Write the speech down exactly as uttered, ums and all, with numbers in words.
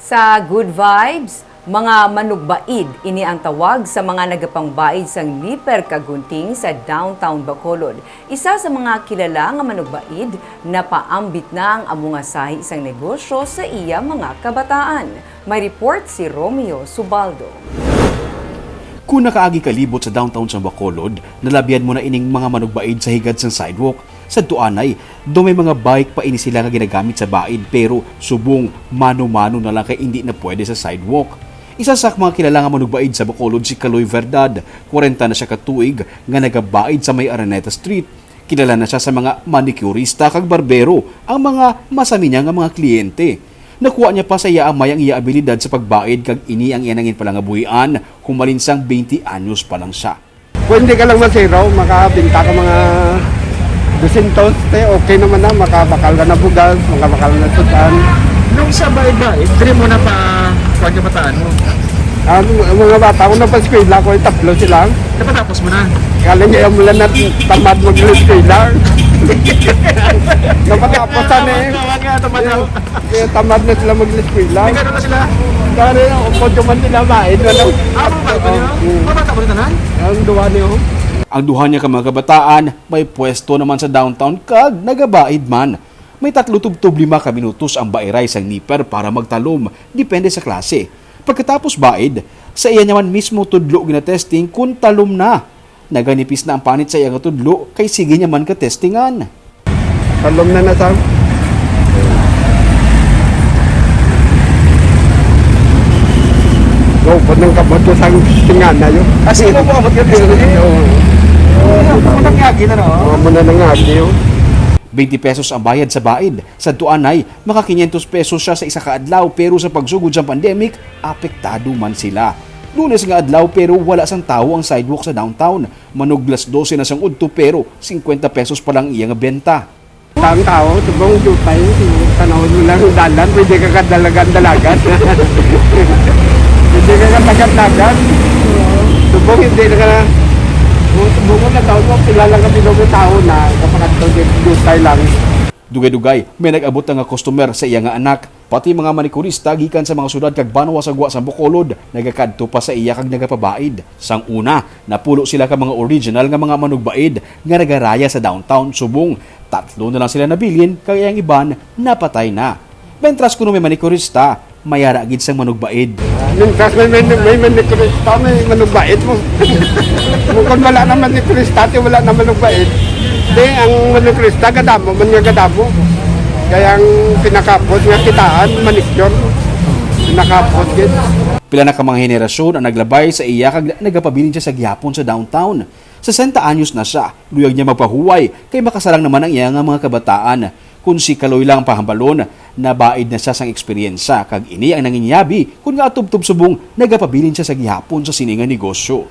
Sa Good Vibes, mga manugbaid, ini ang tawag sa mga nagapangbaid sang niper kag gunting sa downtown Bacolod. Isa sa mga kilala nga manugbaid, napaambit na ang amo nga sahi sang negosyo sa iya mga kabataan. May report si Romeo Subaldo. Kung nakaagi ka libot sa downtown sang Bacolod, nalabihan mo na ining mga manugbaid sa higad sang sidewalk. Sadto anay, daw may mga bike pa ini sila nga ginagamit sa baid, pero subong mano-mano na lang kay indi na pwede sa sidewalk. Isa sa mga kilala nga manugbaid sa Bacolod si Kaloy Verdad, kwarenta na siya ka tuig, nga nagabaid sa may Araneta Street. Kilala na siya sa mga manicurista kag barbero, ang mga masami niya nga mga kliyente. Nakuha niya pa sa iya amay ang iya abilidad sa pagbaid, kag ini ang iya nangin palangabuhian humalin sang twenty anyos pa lang siya. Kung hindi ka lang masiro, makabinta ka mga dosyentos, te, okay naman na, makabakal ka na bugas, makabakal na sudan. Nung sa baid-baid, diri mo na pa kuwan ka pataan mo. Ang mga bata ko, napaskwela ko, tatlo sila. Napatapos mo na. Kala niya yung mula na tamad mag-eskwela. Napatapos na eh. Tawag nga, tamad na. Kaya tamad na sila mag-eskwela. May gano'n na sila. Kaya rin, kung man sila, baid na lang. Ah, mga baid ba nila? Mm. Mga bata mo rin tanan? Ang duha niyo. Ang duha niya ka mga kabataan may pwesto naman sa downtown kag nagabaid man. May tatlo tubtob lima ka minutos ang bairay sang niper para magtalom, depende sa klase. Pagkatapos baid, sa iya naman mismo tudlo ginatesting kung talom na. Naganipis na ang panit sa iya nga tudlo kay sige niya man katestingan. Talom na na, Sam. Go, pag nang kabot ko sang tingana yun. Ah, sige mo po, abot ka dito. Oo. Pumunta nga agi na, no? Mga muna nang agi yun. Twenty pesos ang bayad sa baid. Sa tuanay, maka quinientos pesos siya sa isa ka adlaw, pero sa pagsugod sa pandemic, apektado man sila. Lunes nga adlaw, pero wala sang tawo ang sidewalk sa downtown. Manuglas dose na sang udto, pero cincuenta pesos pa lang iya nga benta. Ang tao, subong jutay, tanaw mo lang ang dalan, pwede ka kadalagan-dalagan. Pwede ka katagan-tagan. Subong hindi na ka na, subong na tao mo, kilala ka din ang tao na kapag jutay lang. Dugay-dugay, may nag-abot na nga customer sa iya nga anak. Pati mga manikurista gikan sa mga syudad kag banwa sa gwa sa Bacolod nagakadto pa sa iya kag nagapabaid. Sang una, napulo sila ka mga original nga mga manugbaid nga nagaraya sa downtown subong. Tatlo na lang sila nabilin kag ang iban napatay na. Mentras kuno may manikurista, may ara gid sang manugbaid. Mintras may, may, may manikurista, may manugbaid mo. Bukod wala na manikurista, ti wala na manugbaid. Di, ang manikurista, gadamo man nga gadamo. Kaya ang pinakapos nga kitaan, manicure. Pinakapos gid. Pila na ka mga henerasyon ang naglabay sa iya kag nagapabilin siya sa gihapon sa downtown. Sesenta anyos na siya, luyag niya magpahuway kay makasarang naman ang iya nga mga kabataan. Kun si Kaloy lang ang pahambalon, nabaid na siya sang eksperyensya kag ini ang nanginyabi kun nga atubtob subong nagapabilin siya sa gihapon sa sini nga negosyo.